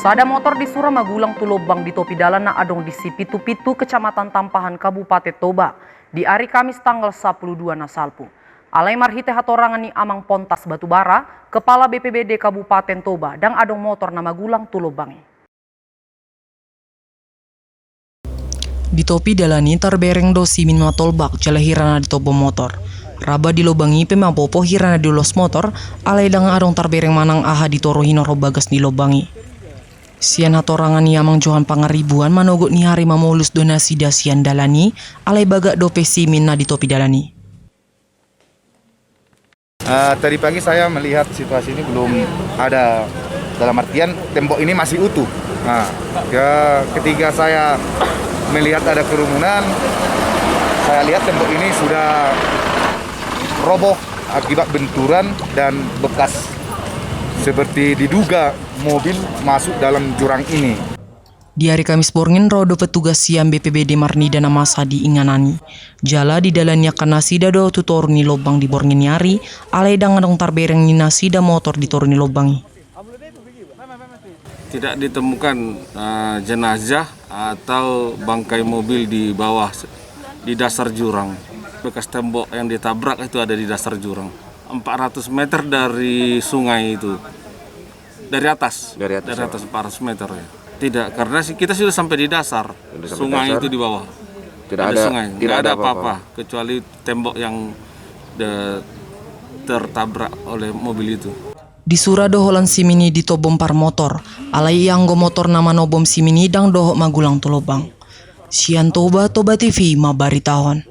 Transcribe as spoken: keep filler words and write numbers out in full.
Sada motor disura magulang tu lobang di topi dalan na adong di Sipitu-pitu, Kecamatan Tampahan, Kabupaten Toba, di ari Kamis tanggal sapuluh dua na salpu. Alai marhite hatorangan ni Amang Pontas Batubara, Kepala B P B D Kabupaten Toba, ndang adong motor na magulang tu lobang i. Di topi dalan i tarbereng do simin matolbak jala hira na ditobom motor. Raba di lobang i pe mapopo hira na diulos motor, alai ndang adong tarbereng manang aha di toru hinorhon bagas ni lobang i. Sian hatorangan ni Amang Johan Pangaribuan, manogot ni ari mamolus do nasida sian dalan i, alai bagak dope simin na di topi dalan i. Eh, tadi pagi saya melihat situasi ini belum ada, dalam artian tembok ini masih utuh. Nah, ke-, ketika saya melihat ada kerumunan, saya lihat tembok ini sudah roboh akibat benturan dan bekas seperti diduga mobil masuk dalam jurang ini. Di ari Kamis borngin ro do petugas sian B P B D marnida na masa di inganan i. Jala didalani angka nasida do tu toru ni lobang di borngin ni ari, alai ndang adong tarbereng ni nasida motor di toru ni lobang i. Tidak ditemukan, eh, jenazah atau bangkai mobil di bawah, di dasar jurang. Bekas tembok yang ditabrak itu ada di dasar jurang, empat ratus meter dari sungai itu. Dari atas. Dari atas, ya, empat ratus meter, ya. Tidak, karena si-, kita sudah sampai di dasar. Sudah sampai sungai dasar? Itu di bawah. Tidak ada, ada sungai, tidak ada apa-apa, kecuali tembok yang de-, tertabrak oleh mobil itu. Disura do holan simin i ditobom parmotor, alai ianggo motor na manobom simin i ndang dohot magulang tu lobang. Sian Toba, Toba T V mambaritahon.